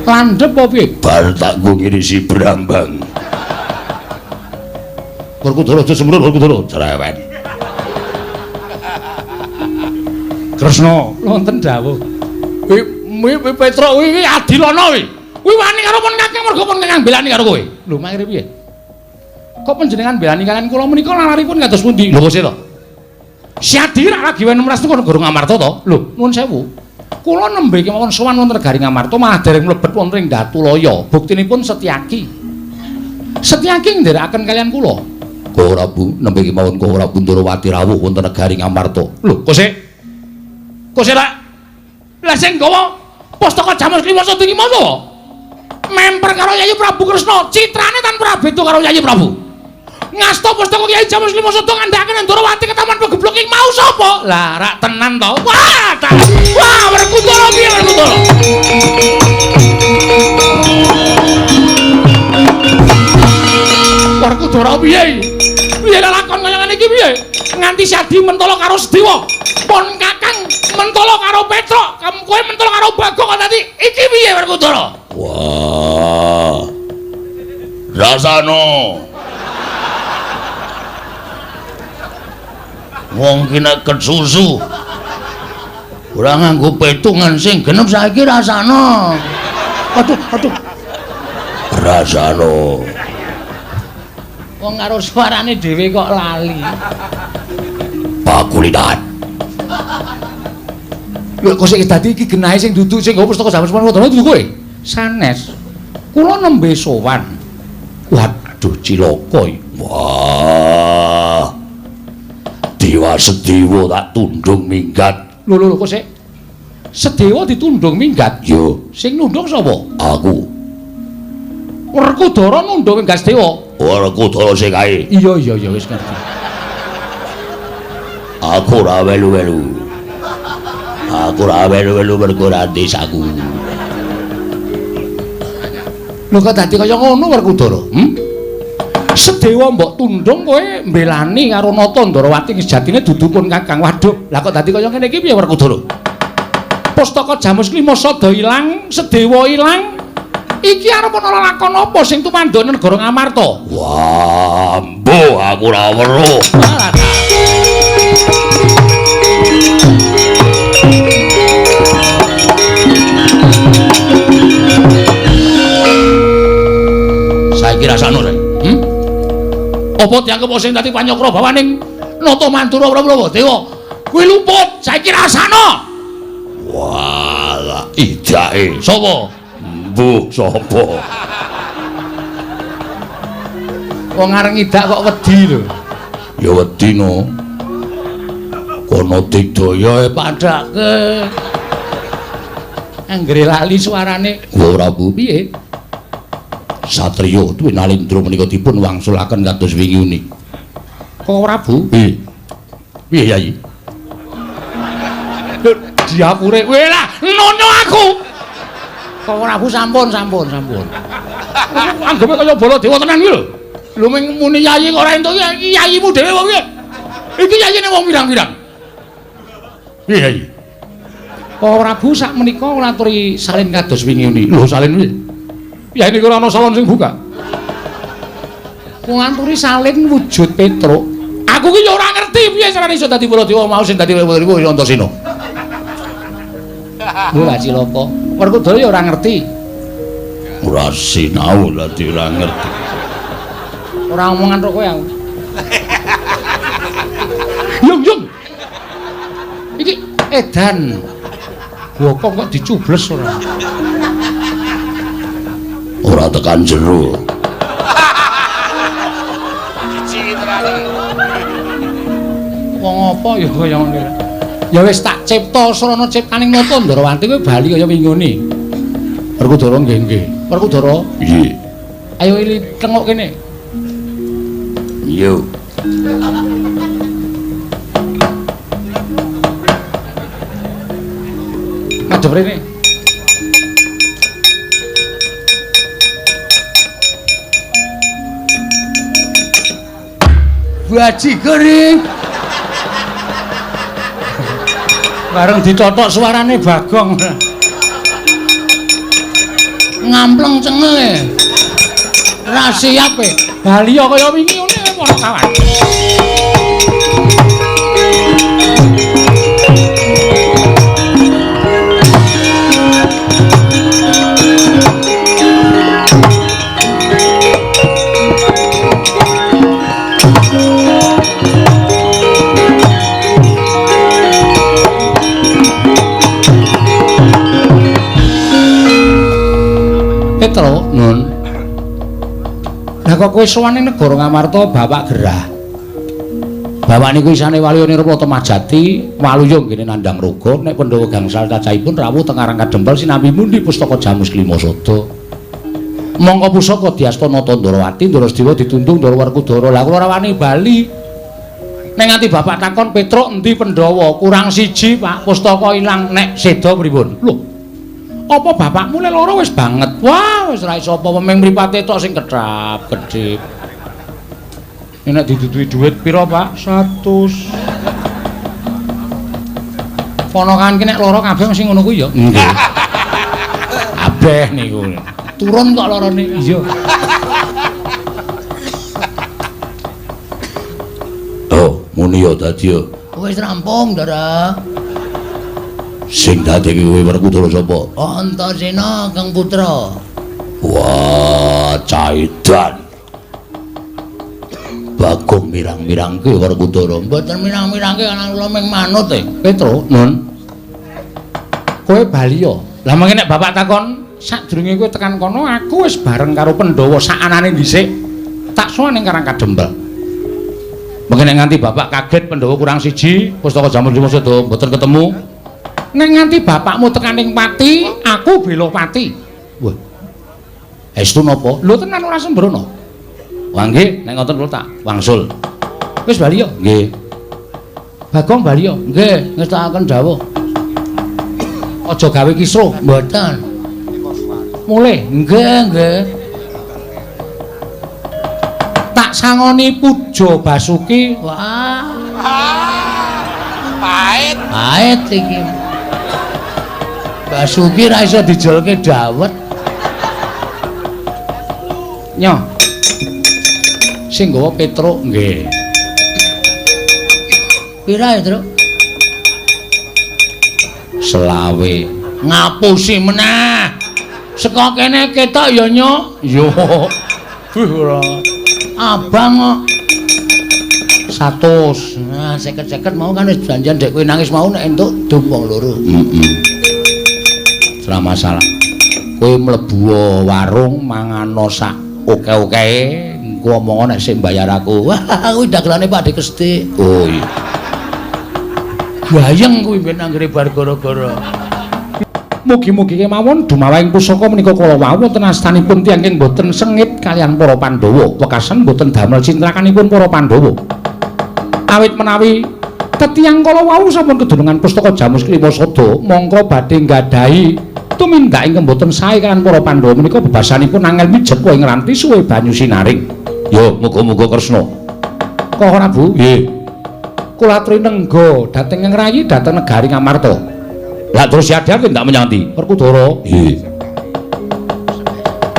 Landhep apa piye? Bar tak nggo ngirisi brambang. Werkudara aja sembrul Werkudara cerewet. Kresna wonten dawuh. Kuwi Petruk kuwi adilana kuwi. Kuwi wani karo pun kakang mergo pun kakang belani karo kowe. Lho mangire piye? Kok panjenengan belani kalian kula menika lalaripun kados pundi? Lho kok to? Si Adi rak lagi wenemras kok negara Ngamarta to? Lho nuwun sewu. Kula nembe kemawon sowan wonten negari Ngamarta malah dereng mlebet wonten ing Datulaya. Buktinipun Setyaki. Setyaki nderekaken kalian kula. Koko Prabu nembe kemawon Koko Prabu Ndorowati rawuh wonten negari Ngamarta. Lho, kok sik? Kok sik lah? Lah sing nggawa pustaka Jamus Klima Sada iki mau sapa? Memper karo Yayi Prabu Kresna, citrane tanpa beda karo Yayi Prabu. Ngasta pustaka Kyai Jamus Klima Sada ngandhake Ndorowati ketaman pegeblok iki mau sapa? Lah, rak tenan to. Wah, ta. Wah, Werkudara piye Werkudara? Werkudara piye? Piye lakon kaya ngene iki piye? Nganti Sadi mentolo karo Sedewa. Pon Kakang mentolo karo Petruk, kowe mentolo karo Bagong kok dadi iki piye Werkudara? Wah. Rasano. Wong ki nek kesusu ora nganggo petungan sing genep saiki rasano. Aduh, aduh. Rasano. Wong karo suarane dhewe kok lali. Pakulitan. Lho kok sik dadi iki genahe sing dudu sing nggawa pustaka Jamus Klima dudu kowe? Sanes. Kula nembe sowan. Waduh cilaka iki. Wah. Dewa Sedewa tak tundung minggat. Lho lho kok sik. Sedewa ditundung minggat? Yo. Sing nundung sapa? Aku. Werkudara nundung minggat Sedewa. Werkudara sing kae. Iya iya iya wis ngerti. Aku ora welu-welu. Aku ora welu-welu mergo ora desaku. Lho kok dadi kaya ngono Werkudara? Hmm? Sedewa mbok tundung kowe mbelani karo Nata Ndorowati sejatine dudu pun Kakang. Waduh, lah kok dadi kaya ngene iki piye Werkudara? Pustaka Jamus Klima Sada ilang, Sedewa ilang. Iki arep ana lakon apa sing tumanduk negara Ngamarta? Wah, mbuh aku ora weruh. Saiki rasane rek. Hmm? Apa dianggep sing dadi panyokra bawaning Nata Mandura Prabu Dewa? Kuwi luput, saiki rasane. Wah, idake sapa? Mbuh sapa? Wong areng ngidak kok wedi lho. Ya wedi no. Kono digdaya padhake. Anggere lali suarane. Ora Prabu piye? Satriya Dwi Nalindra menika dipun wangsulaken kados wingi uni. Kok Prabu? Piye? Piye Yayi? Lho diapure kowe lah nono aku. Kok Prabu sampun sampun sampun. Anggepe kaya Baladewa tenan iki lho. Lho ming muni Yayi kok ora entuk iki yayimu dhewe wong piye? Iki yayine wong pirang-pirang. Piye Yayi? Kok Prabu sak menika kula aturi salin kados wingi uni. Lho salin piye? Ya ini ora ana salon sing buka. Kula aturi salin wujud Petruk. Aku ki ya ora ngerti piye carane iso dadi Baladewa mau sing dadi Baladewa ya Antasena. Lho lah cilaka. Werkudara ya ora ngerti. Ora sinau dadi ora ngerti. Ora omongan karo kowe aku. Yung yung. Iki edan. Gokong kok dicubles ora. Ora tekan jero. Wong apa ya kaya ngene. Ya wis tak cipta srana ciptaning Nata Ndorowati kowe bali kaya wingune. Werkudara nggih nggih. Werkudara? Nggih. Ayo ili tengok kene. Yo. Madhep rene. Bajigur. Bareng ditotok suarane Bagong. Ngampleng cengele. Ra siap e. Bali kaya wingi ngene para kawan. Petro, Nun. Lah Lah kok kowe sowan ning negara Ngamarta bapak gerah. Bapak niku isane Waluya Nirpa Temajati, Waluya nggene nandhang raga, nek Pandhawa gangsal cacahipun rawuh teng Karang Kadempel sinambi mundi pustaka Jamus Klima Sada. Mongko pusaka diasta Nata Ndarawati, Ndara Sedewa ditundung Ndara Werkudara. Lah kula ora wani bali. Nek nganti bapak takon Petruk endi Pandhawa, kurang siji Pak, pustaka ilang nek seda pripun? Lho. Apa bapakmu le lara wis banget? Wah, wis ora iso apa-apa ming mripate tok sing kedhap kedhip. Nek diduduhi dhuwit pira, Pak? 100. Ponakan ki nek lara kabeh mesti ngono kuwi ya. Nggih. Kabeh niku. Turun kok larane. Iya. Oh, muni ya dadi ya. Wis rampung, Ndara. Sing dadi kowe Werkudara sapa? Antasena Kang Putra. Wah, caidan. Bagong mirang-mirangke Werkudara. Mboten mirang-mirangke ana kula ming manut e. Petro, Nun. Kowe bali ya. Lah mengke nek bapak takon sadurunge kowe tekan kono aku wis bareng karo Pandhawa sakanane dhisik. Tak sowan ning Karang Kadempel. Mengke nek nganti bapak kaget Pandhawa kurang siji, pustaka Jamus Lima Sada mboten ketemu. Nek nganti bapakmu tekan ning pati, aku bela pati. Wah. Estu napa? Lho tenan ora sembrono. Wah nggih, nek ngoten kula tak wangsul. Wis bali ya? Nggih. Bagong bali ya? Nggih, ngestakaken dawuh. Aja gawe kisruh. Mboten. Mulih. Nggih, nggih. Tak sangoni Puja Basuki. Wah. Pahit. Pahit iki. Basuki ra iso dijolke dawet. Nyoh. Sing nggawa Petruk nggih. Pira ya, Truk? Selawe. Ngapusi meneh. Saka kene ketok ya, Nyok. Yo. Buh ora. Abang kok 100. Nah, seket-seket mau kan wis janjian dek kowe nangis mau nek entuk dum wong loro. Heeh. Ora masalah. Kowe mlebu warung mangano sak oke-oke. Engko omong nek sing bayar aku. Wah, kuwi dagelane Pak Dik Kestik. Oh iya. Gayeng kuwi ben anggere bar gara-gara. Mugi-mugi kemawon dumawahing pusaka menika kala wau wonten astanipun tiyang ingkang boten sengit kaliyan para Pandhawa, wekasan boten damel cintrakanipun para Pandhawa. Awit menawi tetiyang kala wau sampun kedunungan pustaka Jamus Klima Sada, mongko badhe nggadahi tumindak ingkang boten sae kaliyan para Pandhawa menika bebasanipun angel mijet ing ranti suwe banyu sinaring. Yo, muga-muga Kresna. Kok Prabu? Nggih. Kula aturi nengga dhateng ngrayi dhateng negari Ngamarta. Lah terus yadhake ndak menyang ndi? Werkudara. Nggih.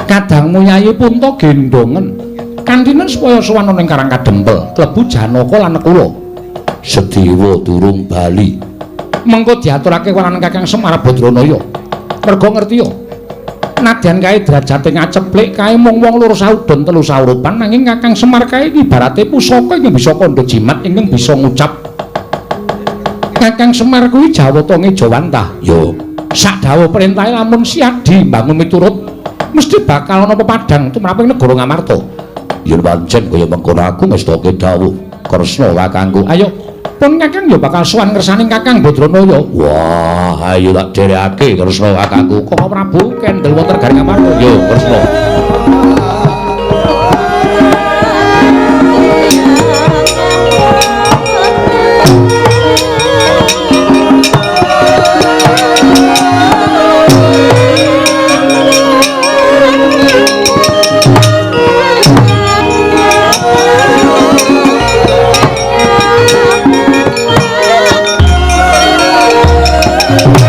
Kadangmu Yayi Punta gendongen. Kanthinen supaya sowan ana ing Karang Kadempel, klebu Janaka lan Nekula. Sedewa durung bali. Mengko diaturake waran Kakang Semar Badranaya. Merga ngerti ya. Nadyan kae derajate ngaceplik kae mung wong loro saudon telu saurupan nanging Kakang Semar kae ibarate pusaka ingkang bisa kandha jimat ingkang bisa ngucap. Kakang Semar kuwi jawata ngejawantah. Yo, sak dawuh perintahe lamun Siadi mbangun miturut mesti bakal ana pepadang tumraping negara Ngamarta. Yen pancen kaya mengkono aku ngestoke dawuh Kresna kakangku. Ayo, pun Kakang ya bakal sowan ngersaning Kakang Badranaya. Wah, ayo tak dherekake Kresna kakangku. Koko Prabu kendel wonten negari Ngamarta. Yo, Kresna. Thank you.